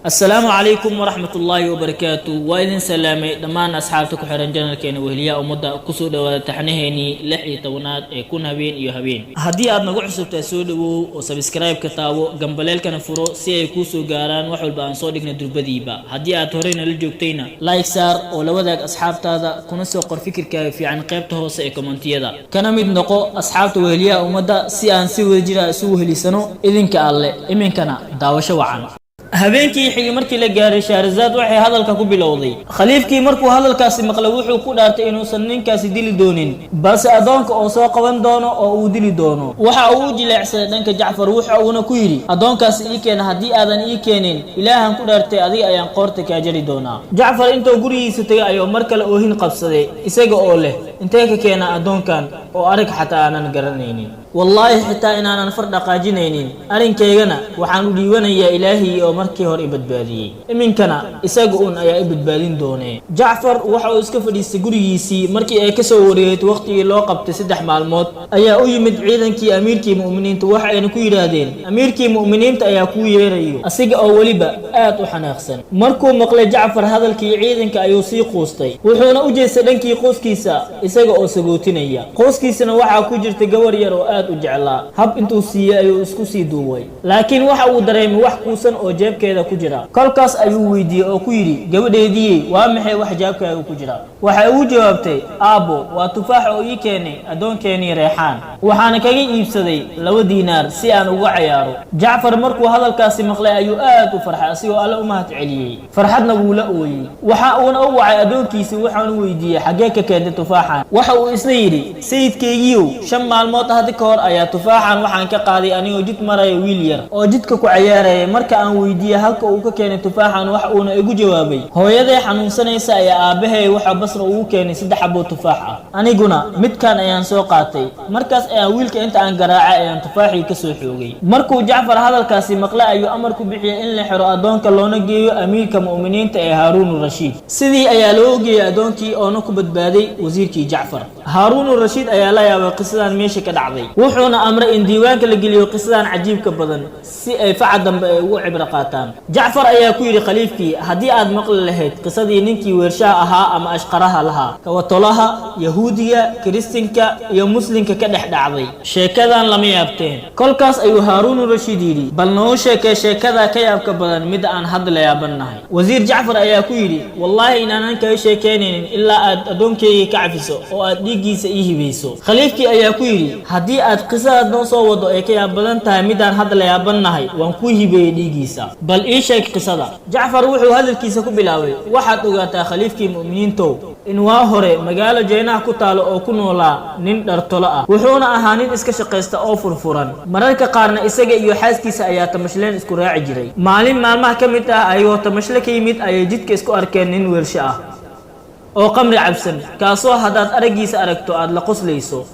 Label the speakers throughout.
Speaker 1: Asalaamu calaykum waraxmat ullaahi wabarakaatu. Waa idin salaamay dhammaan asxaabta ku xiran channelkeena Weheliyaha Ummadda. Kusoo dhawaada taxnaheenii 16aad ee Kun Habeen iyo Habeen. Haddii aad nagu cusubtahay, soo dhawow oo subscribe-ka taabo, gambaleelkana furo si ay kuu soo gaaraan wax walba aan soo dhigna durbadiiba. Haddii aad horeyna la joogtayna, like saar oo la wadaag asxaabtaada, kuna soo qor fikirkaaga fiican qaybta hoose ee commentiyada. Kana mid noqo asxaabta Weheliyaha Ummadda si aan si wadajira isu wehelisano idinka Alle. Iminkana daawasho wacan. Habeenkii xigay markii la gaaray, Shahrazaad waxay hadalka ku bilowday: Khaliifkii markuu hadalkaasi maqlay, wuxuu ku dhaartay inuusan ninkaasi dili doonin, balse addoonka oo soo qaban doono oo uu dili doono. Waxa uu u jileecsaday dhanka Jacfar, waxa uuna ku yidhi: "Addoonkaasi ii keena. Haddii aadan ii keenin, Ilaahan ku dhaartay, adiga ayaan qoorta kaa jari doonaa." Jacfar intuu gurigiisa tegay ayuu mar kale oohin qabsaday, isaga oo leh: "Intee ka keena addoonkan oo arag xataa aanan garanaynin? Wallaahi, xitaa inaanan far dhaqaajinaynin. Arrinkaygana waxaan u dhiibanayaa Ilaahii oo markii hore i badbaadiyey. Iminkana isaga uun ayaa i badbaadin doonee." Jacfar waxa uu iska fadhiistay gurigiisii. Markii ay kasoo wareegtay waqtigii loo qabtay 3 maalmood, ayaa u yimid ciidankii amiirkii mu'miniinta. Waxa ayna ku yidhaahdeen: "Amiirkii mu'miniinta ayaa kuu yeerayo," asiga oo weliba aad u xanaaqsan. Markuu maqlay Jacfar hadalkii ciidanka, ayuu sii quustay, wuxuuna u jeestay dhankii qoyskiisa isaga oo sagootinaya. Qoyskiisana waxaa ku jirta gabar yar oo aad u jeclaa. Hab intuu siiyey ayuu isku sii duubay, laakiin waxa uu dareemay wax kuusan oo jeebkeeda ku jira. Kolkaas ayuu weydiiyey oo ku yidhi: "Gabadheediye, waa maxay wax jeebkaaga ku jira?" Waxay ugu jawaabtay: "Aabbo, waa tufaax oo ii keenay addoonkeenii Reexaan, waxaana kaga iibsaday 2 diinaar si aan uga cayaaro." Jacfar markuu hadalkaasi maqlay ayuu aad u farxay, asigoo Alle u mahad celiyey, farxadna wuu la ooyey. Waxa uuna u wacay addoonkiisii, waxaanu weydiiyey: "Xaggee ka keentay tufaaxan?" Waxa uu isna yidhi: "Sayidkaygiiyow, 5 maalmood hadda ka hor ayaa tufaaxan waxaan ka qaaday anigoo jid maraya wiil yar oo jidka ku cayaaraya. Marka aan weydiiyey halka uu ka keenay tufaaxan, waxa uuna igu jawaabay: 'Hooyaday xanuunsanaysa ayaa aabbahay waxa Basra ugu keenay saddex xaboo tufaax ah, aniguna midkan ayaan soo qaatay. Markaas ayaan wiilka inta aan garaacay ayaan tufaaxii ka soo xoogay.'" Markuu Jacfar hadalkaasi maqlay, ayuu amar ku bixiyey in la xiro addoonka, loona geeyo amiirka mu'miniinta ee Haaruun Rashiid. Sidii ayaa loo geeyey addoonkii, oona ku badbaaday wasiirkii Jacfar. Haaruun Rashiid ayaa la yaabay qisadan meesha ka dhacday, wuxuuna amray in diiwaanka la geliyo qisadan cajiibka badan si ay faca dambe ay ugu cibro qaataan. Jacfar ayaa ku yidhi khaliifkii: "Haddii aad maqli lahayd qisadii ninkii weershaha ahaa ama ashqaraha lahaa, kawatolaha, Yahuudiga, Kiristinka iyo Muslimka ka dhex dhacday, sheekadan lama yaabteen." Kolkaas ayuu Haaruun Rashiid yidhi: "Bal noo sheekee sheekada ka yaabka badan midda aan hadda la yaabannahay." Wasiir Jacfar ayaa ku yidhi: "Wallaahi inaanan kaga sheekaynaynin ilaa aad addoonkayga ka cafiso oo aad dhiiggiisa ii hibayso." Khaliifkii ayaa ku yidhi: "Haddii aad qisadaad noo soo wado ay ka yaab badan tahay midaan hadda la yaabannahay, waan kuu hibeeyey dhiiggiisa. Bal ii sheeg qisada." Jacfar wuxuu hadalkiisa ku bilaabay: "Waxaad ogaataa, khaliifkii mu'miniintow, in waa hore magaalo Jeynaha ku taalo oo ku noolaa nin dhartolo ah. Wuxuuna ahaa nin iska shaqaysta oo furfuran. Mararka qaarna isaga iyo xaaskiisa ayaa tamashleen isku raaci jiray. Maalin maalmaha ka mid ah, ayagoo tamashle ka yimid, ayay jidka isku arkeen nin weersho ah oo qamri cabsan, kaasoo haddaad araggiisa aragto aada la qoslayso.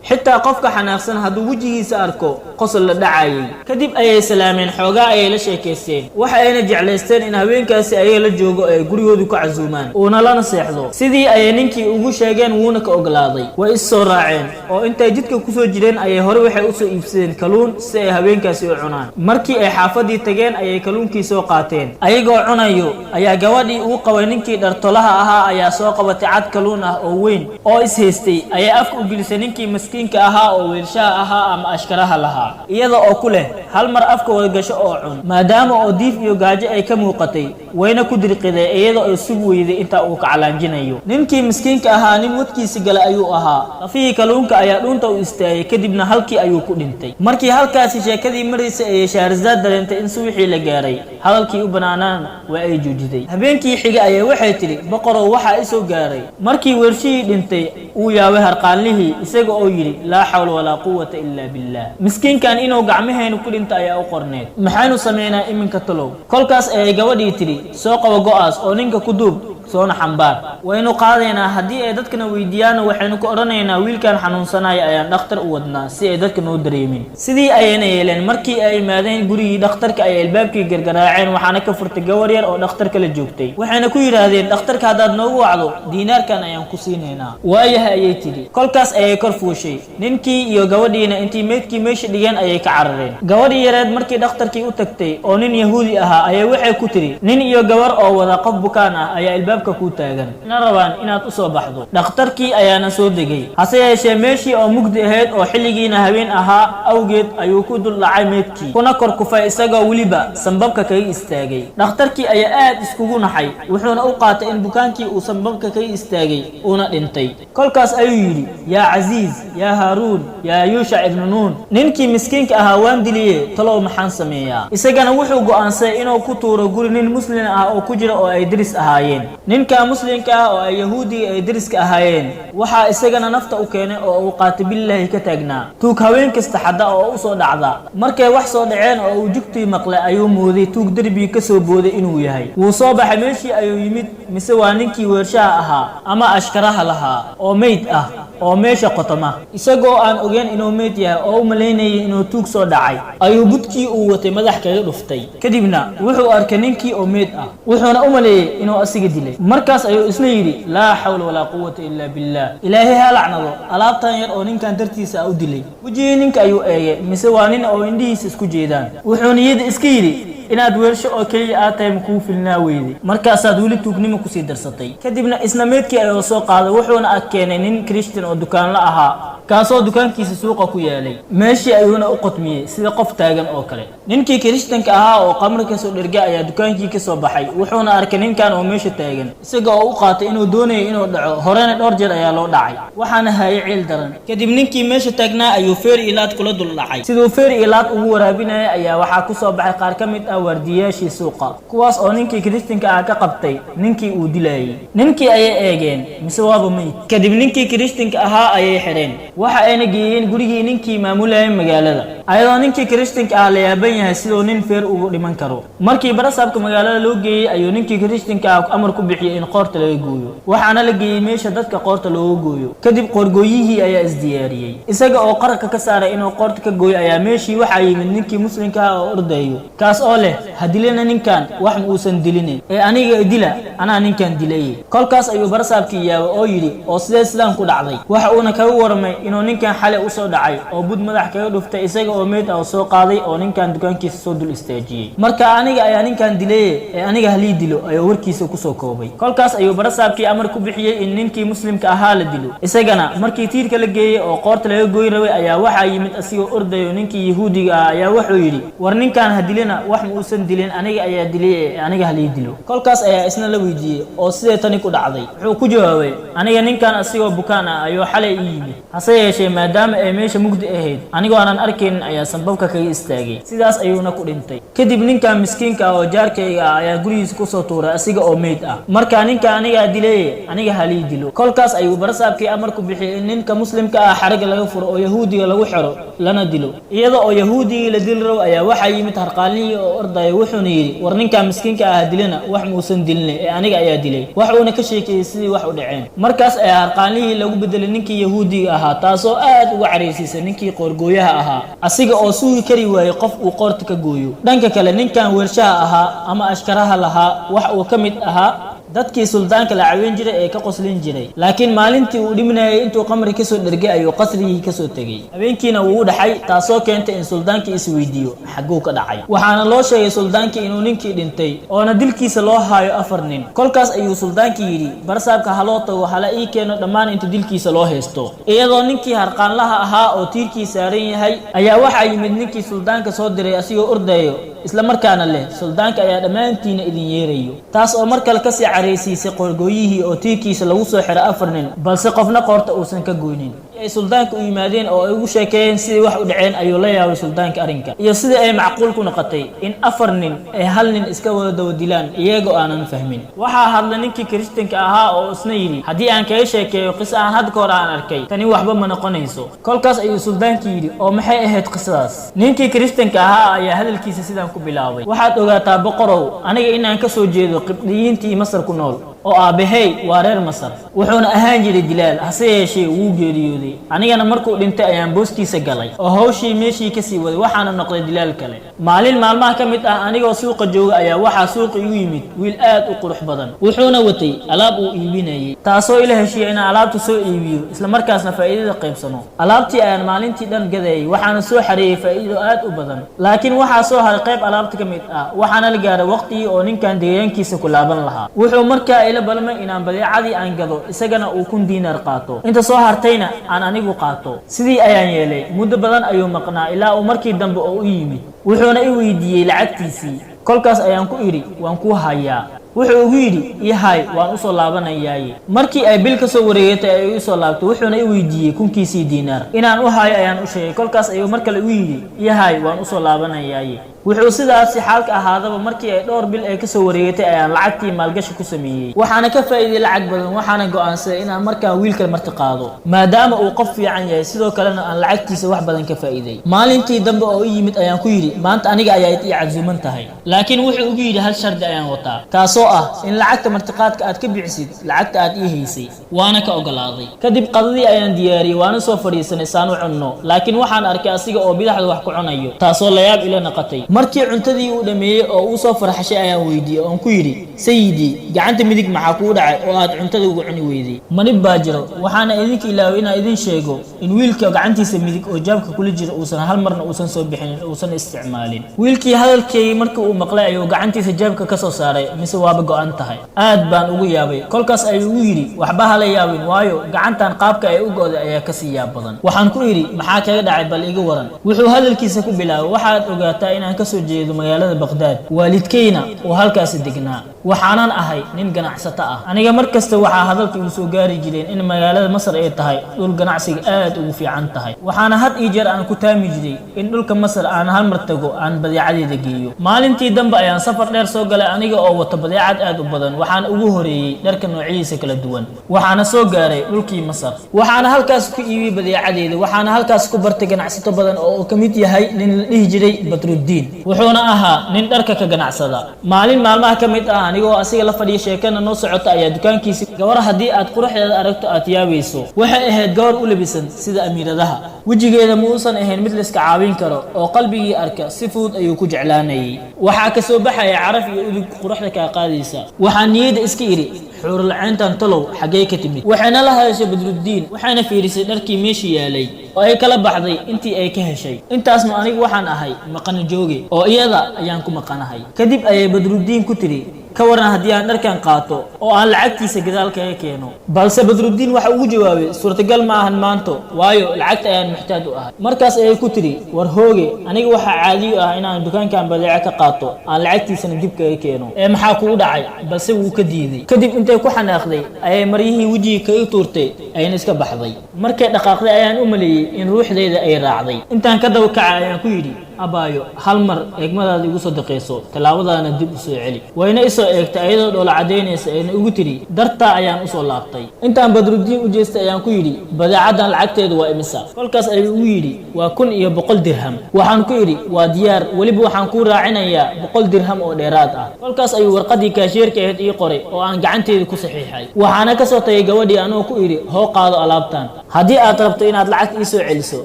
Speaker 1: Xitaa qofka xanaaqsan hadduu wejigiisa arko, qosol la dhacayay. Kadib ayay salaameen, xoogaa ayay la sheekaysteen. Waxa ayna jeclaysteen in haweenkaasi ayaga la joogo, ay gurigoodu ka casuumaan, uuna lana seexdo. Sidii ayay ninkii ugu sheegeen, wuuna ka ogolaaday. Way is soo raaceen, oo intay jidka kusoo jireen ayay hore waxay usoo iibsadeen kaluun si ay haweenkaasi u cunaan. Markii ay xaafadii tageen ayay kaluunkii soo qaateen. Ayagoo cunayo ayaa gabadhii uu qabay ninkii dhartolaha ahaa ayaa soo qabatay cad kaluun ah oo weyn oo is haystay ayay afka u gelisay ninkii maskiinka ahaa oo weelshaha ahaa ama ashkaraha lahaa, iyada oo ku leh: "Hal mar afka wada gasho oo cun," maadaama oo diif iyo gaajo ay ka muuqatay. Wayna ku dirqiday, iyada oo sug weyday intaa uu kacalaanjinayo. Ninkii miskiinka ahaa nin wadkiisi gala ayuu ahaa. Lafihii kalluunka ayaa dhuunta u istaagay, kadibna halkii ayuu ku dhintay. Markii halkaasi sheekadii maraysay, ayay Shahrazaad dareentay in suwixii la gaaray. Hadalkii u banaanaana waa ay joojiday. Habeenkii xiga ayaa waxay tidhi: "Boqorow, waxaa isoo gaaray markii weershihii dhintay uu yaabay harqaanlihii, isaga oo yidhi: 'Laa xawla walaa quwata ilaa billaah, miskiinkan inuu gacmaheenu ku dhinta ayaa u qorneed. Maxaynu samaynaa iminka, talow?' Kolkaas ayay gabadhii tidhi: 'Soo qabo go'aas oo ninka ku duub, soona xambaar.' Waynu qaadaynaa, haddii ay dadkana weydiiyaanna waxaynu ku odhanaynaa wiilkan xanuunsanaya ayaan dhakhtar u wadnaa, si ay dadka noo dareemin. Sidii ayayna yeeleen. Markii ay imaadeen gurigii dhakhtarka ay albaabkii gargaraaceen, waxaana ka furtay gawar yar oo dhakhtarka la joogtay. Waxayna ku yidhaahdeen, "Dhakhtarka haddaad noogu wacdo, diinaarkan ayaan ku siinaynaa." "Waayaha," ayay tidhi. Kolkaas ayay kor fuushay. Ninkii iyo gabadhiina intii meydkii meesha dhigeen ayay ka carareen. Gabadhii yareed markii dhakhtarkii u tagtay oo nin Yahuudi ahaa ayay waxay ku tidhi, "Nin iyo gabar oo wada qof bukaan ah ayaa albaabka kuu taagan, na rabaan inaad u soo baxdo." Dhakhtarkii ayaana soo degay. Hase yeeshee meeshii oo mugdi ahayd oo xilligiina habeen ahaa awgeed ayuu ku dul dhacay meydkii, kuna kor kufay, isagoo weliba sambabka kaga istaagay. Dhakhtarkii ayaa aad iskugu naxay, wuxuuna u qaatay in bukaankii uu sambabka kaga istaagay uuna dhintay. Kolkaas ayuu yidhi, "Yaa Casiis, yaa Haaruun, yaa Yuushac ibnu Nuun, ninkii miskiinka ahaa waan diliye, talow maxaan sameeyaa?" Isagana wuxuu go'aansaday inuu ku tuuro guri nin muslim ah oo ku jira oo ay deris ahaayeen. Ninka muslimka ah oo ay Yahuudiga ay deriska ahaayeen waxaa isagana nafta u keenay oo uu qaatay billaahi ka taagnaa tuug haween kasta xadda oo u soo dhacda. Markay wax soo dhaceen oo uu jugtii maqlay ayuu mooday tuug derbigii ka soo booday inuu yahay. Wuu soo baxay, meeshii ayuu yimid, mise waa ninkii weershaha ahaa ama ashkaraha lahaa oo meyd ah oo meesha qotoma. Isagoo aan ogeyn inuu meyd yahay oo u malaynayay inuu tuug soo dhacay ayuu budkii uu watay madax kaga dhuftay. Kadibna wuxuu arkay ninkii oo meyd ah, wuxuuna u maleeyey inuu asiga dilay. Markaas ayuu isna yidhi, "Laa xawla walaa quwata illaa billaah, Ilaahay ha lacnado alaabtan yar oo ninkan dartiisa ah u dilay." Wejigii ninka ayuu eegay, mise waa nin oo indhihiisa isku jeedaan. Wuxuu niyada iska yidhi, "Inaad weersho oo keliya aad tahay makuu filnaa weyday? Markaasaad weli tuugnimo kusii darsatay." Kadibna isna meydkii ayuu soo qaaday, wuxuuna ag keenay nin Christian oo dukaanla ahaa, kaasoo dukaankiisa suuqa ku yaalay. Meeshii ayuuna u qotmiyey sida qof taagan oo kale. Ninkii Kirishtanka ahaa oo qamri kasoo dherga ayaa dukaankii kasoo baxay, wuxuuna arkay ninkan oo meesha taagan, isaga oo u qaatay inuu doonayo inuu dhaco. Horena dhowr jeer ayaa loo dhacay, waxaana hayay ciil daran. Kadib ninkii meesha taagnaa ayuu feer iyo laad kula dul dhacay. Siduu feer iyo laad ugu waraabinaya ayaa waxaa kusoo baxay qaar ka mid ah waardiyayaashii suuqa, kuwaas oo ninkii Kiristanka ah ka qabtay ninkii uu dilayay. Ninkii ayay eegeen, mise waaba meyd. Kadib ninkii Kiristanka ahaa ayay xidheen, waxa ayna geeyeen gurigii ninkii maamulayay magaalada, ayadoo ninkii Kiristanka ah la yaaban yahay siduu nin feer ugu dhiman karo. Markii barasaabka magaalada loo geeyey ayuu ninkii Kiristanka ah amar ku bixiyey in qoorta laga gooyo, waxaana la geeyey meesha dadka qoorta looga gooyo. Kadib qoorgooyihii ayaa isdiyaariyey, isaga oo qararka ka saaray inuu qoorta ka gooyo ayaa meeshii waxaa yimid ninkii muslimka ah oo ordayo, kaas oo leh, "Ha dilina ninkan, wax ma uusan dilinin ee aniga dila, anaa ninkan dilay." Kolkaas ayuu barasaabkii yaabay oo yidhi, "Oo sidee sidaan ku dhacday?" Waxa uuna kaga warramay inuu ninkan xalay usoo dhacay oo bud madax kaga dhuftay, isaga oo meyd ah oo soo qaaday oo ninkan dukaankiisa soo dul istaajiyey. "Marka aniga ayaa ninkan dilaye ee aniga halii dilo," ayuu warkiisa kusoo koobay. Kolkaas ayuu barasaabkii amar ku bixiyey in ninkii muslimka ahaa la dilo. Isagana markii tiirka la geeyey oo qoorta laga goyn rabay ayaa waxaa yimid asigoo ordayo ninkii Yahuudiga ah ayaa wuxuu yidhi, "War ninkan ha dilina, wax ma uusan dilin, aniga ayaa dilay ee aniga halii dilo." Kolkaas ayaa isna la weydiiyey, "Oo sidee tani ku dhacday?" Wuxuu ku jawaabay, "Aniga ninkan asigoo bukaan ah ayuu xalay ii yimid, hase yeeshee maadaama ay meesha mugdi ahayd, anigoo aanan arkaynin ayaa sambabka kaga istaagay, sidaas ayuuna ku dhintay. Kadib ninkan miskiinka ah oo jaarkayga ah ayaa gurigiisa kusoo tuuray asiga oo meyd ah. Marka ninka anigaa dilaye, aniga halii dilo." Kolkaas ayuu barasaabkii amar ku bixiyey in ninka muslimka ah xariga laga furo oo Yahuudiga lagu xiro lana dilo. Iyada oo Yahuudigii la dili rabo ayaa waxaa yimid harqaanlihii oo ordaya, wuxuuna yidhi, "War ninkan miskiinka ah dilina, wax muusan dilin ee aniga ayaa dilay." Wax uuna ka sheekeeyey sidii wax u dhaceen. Markaas ayaa harqaanlihii lagu bedelay ninkii Yahuudiga ahaa, taasoo aad uga caraysiisay ninkii qoorgooyaha ahaa, asiga oo sugi kari waayey qof uu qoorta ka gooyo. Dhanka kale, ninkan weershaha ahaa ama ashkaraha lahaa wax uu ka mid ahaa dadkii suldaanka la caweyn jiray ee ka qoslin jiray, laakiin maalintii uu dhimanayay intuu qamri kasoo dhergay ayuu qasrigii kasoo tegey, habeenkiina wuu u dhaxay, taasoo keentay in suldaankii isweydiiyo xagguu ka dhacay. Waxaana loo sheegay suldaankii inuu ninkii dhintay oona dilkiisa loo haayo afar nin. Kolkaas ayuu suldaankii yidhi, "Barsaabka haloo tago, hala ii keeno dhammaan inta dilkiisa loo haysto." Iyadoo ninkii harqaanlaha ahaa oo tiirkii saaran yahay ayaa waxaa yimid ninkii suldaanka soo diray asigoo ordayo, isla markaana leh, "Suldaanka ayaa dhammaantiina idin yeerayo," taas oo mar kale kasii caraysiisay qoorgooyihii oo tiirkiisa lagu soo xiray afar nin, balse qofna qoorta uusan ka goynin. Ay suldaanka u yimaadeen oo ay ugu sheekeeyeen sidii wax u dhaceen ayuu la yaabay suldaanka arrinka iyo sidii ay macquul ku noqotay in afar nin ay hal nin iska wada daba dilaan, iyagoo aanan fahmin. Waxaa hadlay ninkii Kiristanka ahaa oo isna yidhi, "Haddii aan kaga sheekeeyo qiso aan had ka hor aan arkay, tani waxba ma noqonayso." Kolkaas ayuu suldaankii yidhi, "Oo maxay ahayd qisadaas?" Ninkii Kiristanka ahaa ayaa hadalkiisa sidaan ku bilaabay, "Waxaad ogaataa, boqorow, aniga inaan ka soo jeedo Qibdiyiintii Masar ku nool." Oo aabbahay waa reer Masar, wuxuuna ahaan jiray dilaal, hase yeeshee wuu geeriyooday. Anigana markuu dhintay ayaan booskiisa galay oo hawshii meeshii kasii waday, waxaana noqday dilaal kale. Maalin maalmaha ka mid ah, anigoo suuqa jooga ayaa waxaa suuqa igu yimid wiil aad u qurux badan. Wuxuuna watay alaab uu iibinayay, taasoo ila heshiiya inaan alaabta soo iibiyo, isla markaasna faa'iidada qaybsano. Alaabtii ayaan maalintii dhan gadayay, waxaana soo xareeyey faa'iido aad u badan, laakiin waxaa soo haray qayb alaabta ka mid ah. Waxaana la gaaray waqtigii oo ninkan deegaankiisa ku laaban lahaa. Wuxuu markaa ila balmay inaan badeecadii aan gado, isagana uu 1000 diinar qaato, inta soo hartayna aan anigu qaato. Sidii ayaan yeelay. Muddo badan ayuu maqnaa ilaa uu markii dambe oo u yimid, wuxuuna i weydiiyey lacagtiisii. Kolkaas ayaan ku idhi, "Waan kuu hayaa." Wuxuu ugu yidhi, "Ii hay, waan usoo laabanayaaye." Markii ay bil ka soo wareegatay ayuu isoo laabtay, wuxuuna i weydiiyey 1000-kiisii diinaar. Inaan u hayo ayaan u sheegay. Kolkaas ayuu mar kale igu yidhi, "Ii hay, waan usoo laabanayaaye." Wuxuu sidaasi xaalka ahaadaba, markii ay dhowr bil ay kasoo wareegatay ayaan lacagtii maalgashi ku sameeyey, waxaana ka faa'iiday lacag badan. Waxaana go'aansaday inaan markaan wiilka marti qaado, maadaama uu qof fiican yahay, sidoo kalena aan lacagtiisa wax badan ka faa'iiday. Maalintii dambe oo u yimid ayaan ku yidhi, "Maanta aniga ayaa ii casuuman tahay." Laakiin wuxuu ugu yidhi, "Hal shardi ayaan wataa, taasoo ah in lacagta martiqaadka aad ka bixisid lacagta aad ii haysay." Waana ka ogolaaday. Kadib qadadii ayaan diyaariyey, waana soo fadhiisanay saan u cunno, laakiin waxaan arkay asiga oo bidaxda wax ku cunayo, taasoo layaab ila naqatay. Markii cuntadii uu dhammeeyey oo uu soo farxashay ayaan weydiiyey oon ku yidhi, "Sayidii, gacanta midig maxaa kuu dhacay oo aad cuntada ugu cuni weyday? Manib baa jiro?" Waxaana idinka ilaaway inaan idin sheego in wiilka gacantiisa midig oo jaabka kula jira uusan hal marna uusan soo bixinin, uusan isticmaalin. Wiilkii hadalkeygii markii uu maqlay ayuu gacantiisa jaabka ka soo saaray, mise waaba go'an tahay. Aad baan ugu yaabay. Kolkaas ayuu ugu yidhi, "Waxba hala yaabin, waayo gacantan qaabka ay u go'day ayaa kasii yaab badan." Waxaan ku idhi, "Maxaa kaga dhacay? Bal iga waran." Wuxuu hadalkiisa ku bilaabay, "Waxaad ogaataa inaan kasoo jeedo magaalada Baqhdaad, waalidkayna uu halkaasi degnaa, waxaanan ahay nin ganacsato ah. Aniga mar kasta waxaa hadalka igu soo gaari jireen in magaalada Masar ay tahay dhul ganacsiga aad ugu fiican tahay. Waxaana had iyo jeer aan ku taami jiray in dhulka Masar aan hal mar tago, aan badeecadeeda geeyo. Maalintii dambe ayaan safar dheer soo galay, aniga oo wato badeecad aad u badan. Waxaana ugu horeeyey dharka noocyadiisa kala duwan. Waxaana soo gaaray dhulkii Masar, waxaana halkaas ku iibiyey badeecadeeda. Waxaana halkaas ku bartay ganacsato badan oo uu ka mid yahay nin la dhihi jiray Badruddiin, wuxuuna ahaa nin dharka ka ganacsada. Maalin maalmaha ka mid ah, anigoo asiga la fadhiya, sheekana noo socota, ayaa dukaankiisi gabar haddii aad quruxdeeda aragto aad yaabayso. Waxay ahayd gabar u labisan sida amiiradaha. Wejigeeda ma uusan ahayn mid layska caawin karo, oo qalbigii arka si fudud ayuu ku jeclaanayay. Waxaa ka soo baxaya caraf iyo udug quruxda kaa qaadaysa. Waxaa niyadda iska idhi, "Xuurulcayntan talow xaggee ka timid?" Waxayna la hadashay Badruddiin, waxayna fiirisay dharkii meeshii yaalay oo ay kala baxday intii ay ka heshay. Intaasna anigu waxaan ahay maqana jooge, oo iyada ayaan ku maqanahay. Kadib ayay Badruddiin ku tidhi, "Ka waran haddii aan dharkan qaato oo aan lacagtiisa gadaal kaga keeno?" Balse Badruddiin waxa ugu jawaabay, "Suurtagal ma ahan maanto, waayo lacagta ayaan muxtaaj u ahay." Markaas ayay ku tidhi, "War hooge, aniga waxaa caadiyo ah inaan dukaankan badeeco ka qaato, aan lacagtiisana dib kaga keeno, ee maxaa kugu dhacay?" Balse wuu ka diiday. Kadib intay ku xanaaqday ayay maryihii wejigii kaga tuurtay, ayna iska baxday. Markay dhaqaaqday ayaan u maleeyey in ruuxdeeda ay raacday. Intaan ka daba kacay ayaan ku yidhi, "Abaayo, hal mar eegmadaada igu soo daqayso, tallaabadaana dib u soo celi." Wayna isoo eegtay ayadoo dhoola caddaynaysa, ayna igu tidhi, "Dartaa ayaan usoo laabtay." Intaan Badruddiin u jeestay ayaan ku yidhi, "Badeecaddan lacagteedu waa imisa?" Kolkaas ayuu igu yidhi, "Waa 1100 dirham." Waxaan ku idhi, "Waa diyaar, weliba waxaan kuu raacinayaa 100 dirham oo dheeraad ah." Kolkaas ayuu warqaddii kaashiyeerka ahayd ii qoray oo aan gacanteeda ku saxiixay. Waxaana ka soo tagay gabadhii anoo ku idhi, "Hoo, qaado alaabtan. Haddii aad rabto inaad lacagta ii soo celiso,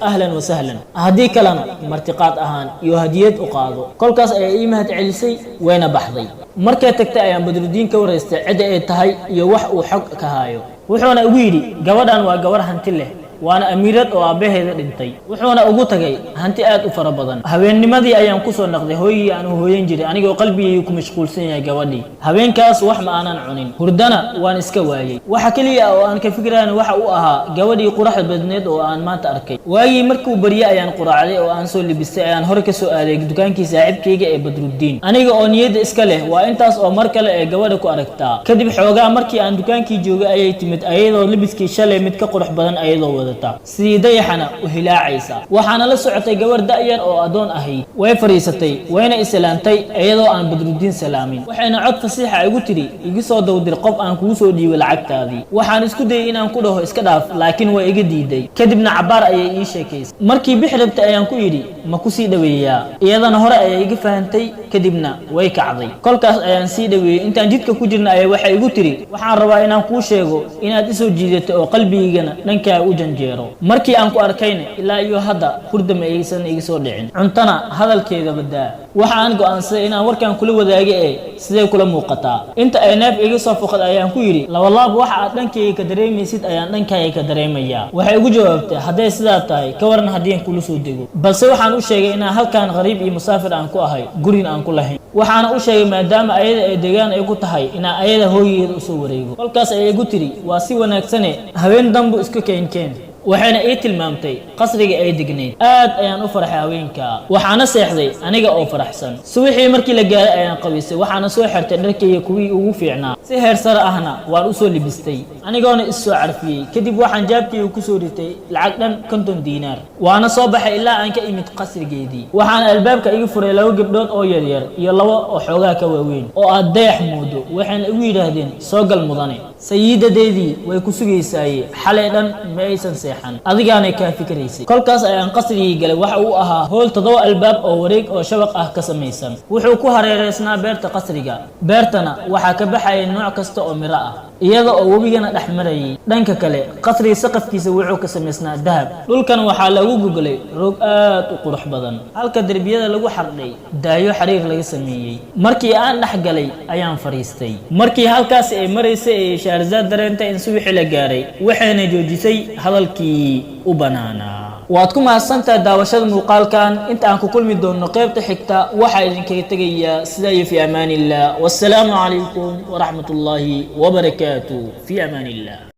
Speaker 1: ahlan wa sahlan, haddii kalena martiqaad ahaan iyo hadiyad u qaado." Kolkaas ayaa ii mahad celisay, wayna baxday. Markay tagtay ayaan Badruddiin ka waraystay cidda ay tahay iyo wax uu xog ka hayo. Wuxuuna igu yidhi, "Gabadhan waa gabarh hanti leh, waana amiirad oo aabbaheeda dhintay, wuxuuna ugu tagay hanti aad u fara badan." Habeennimadii ayaan kusoo naqday hooyigii aan u hooyan jiray, anigoo qalbigaygu ku mashquulsan yahay gabadhii. Habeenkaas wax ma aanan cunin, hurdana waan iska waayey. Waxa keliya oo aan ka fikirayna waxa uu ahaa gabadhii quraxda badneed oo aan maanta arkay. Waagii markuu barye ayaan quraacday oo aan soo libistay, ayaan hore ka soo aaday dukaankii saaxiibkayga ee Badruddiin, aniga oo niyadda iska leh, waa intaas oo mar kale ee gabadha ku aragtaa. Kadib xoogaa markii aan dukaankii joogay ayay timid, ayadoo libiskii shalay mid ka qurux badan ayadoo wadata. wadata, sidii dayaxana u hilaacaysa. Waxaana la socotay gabar da'yar oo addoon ahayd. Way fadhiisatay, wayna islaantay iyadoo aan Badruddiin salaamin. Waxayna cod fasiixa igu tidhi: "Igu soo dawdir qof aan kugu soo dhiibay lacagtaadii." Waxaan isku dayay inaan ku dhaho iska dhaaf, laakiin waa iga diiday. Kadibna cabbaar ayay ii sheekaysay. Markii bixi rabtay ayaan ku idhi: "Ma ku sii dhoweeyaa?" Iyadana hore ayay iga fahantay, kadibna way kacday. Kolkaas ayaan sii dhoweeyey. Intaan jidka ku jirna ayaa waxay igu tidhi: "Waxaan rabaa inaan kuu sheego inaad isoo jiidatay oo qalbigaygana dhankaaga u janjeero. Markii aan ku arkayna ilaa iyo hadda hurda ma aysan iga soo dhicin, cuntana hadalkeeda badaa. Waxa aan go'aansaday inaan warkan kula wadaagay, ee sidee kula muuqataa?" Inta ay neef iga soo foqad ayaan ku yidhi: "Labalaab waxa aad dhankayga ka dareemaysid ayaan dhankaaga ka dareemayaa." Waxay ugu jawaabtay: "Hadday sidaa tahay, ka waran haddii aan kula soo dego?" Balse waxaan u sheegay inaan halkan qariib iyo musaafir aan ku ahay, gurin aan ku lahayn. Waxaana u sheegay maadaama ayada ay deegaan ay ku tahay inaan ayada hooyigeeda usoo wareego. Kolkaas ayay igu tiri: "Waa si wanaagsane, habeen dambu iska keenkeen." Waxayna ii tilmaamtay qasriga ay degnayd. Aad ayaan u farxay haweenka, waxaana seexday aniga oo faraxsan. Subaxii markii la gaaray ayaan qabaysay, waxaana soo xirtay dharkayga kuwii ugu fiicnaa, si heer sare ahna waan u soo libistay, anigoona is soo carfiyey. Kadib waxaan jaabkayga kusoo ritay lacag dhan 50 diinaar, waana soo baxay ilaa aan ka imid qasrigeedii. Waxaana albaabka iga furay laba gabdhood oo yaryar iyo laba oo xoogaa ka waaweyn oo aad dayax moodo. Waxayna igu yidhaahdeen: "Soo gal mudane, sayiidadeedii way ku sugaysaaye. Xalay dhan ma aysan seexan, adigaanay kaa fikiraysay." Kolkaas ayaan qasrigii galay. Waxa uu ahaa hool toddoba albaab oo wareeg oo shabaq ah ka samaysan. Wuxuu ku hareereysnaa beerta qasriga. Beertana waxaa ka baxayay nooc kasta oo miro ah, iyada oo webigana dhex marayay. Dhanka kale, qasriga saqafkiisa wuxuu ka samaysnaa dahab. Dhulkan waxaa lagu gogolay roog aad u qurux badan, halka derbiyada lagu xardhay daayo xariir laga sameeyey. Markii aan dhex galay ayaan fadhiistay. Markii halkaasi ay maraysay ee Shahrazaad dareentay in subaxii la gaaray, waxayna joojisay hadalkii u banaanaa. Waad ku mahadsantahay daawashada muuqaalkan. Inta aan ku kulmi doonno qaybta xigta, waxaa idinkaga tegayaa sidaa iyo fi amaan illah. Wassalaamu calaykum waraxmat ullaahi wabarakaatu. Fi amaan illah.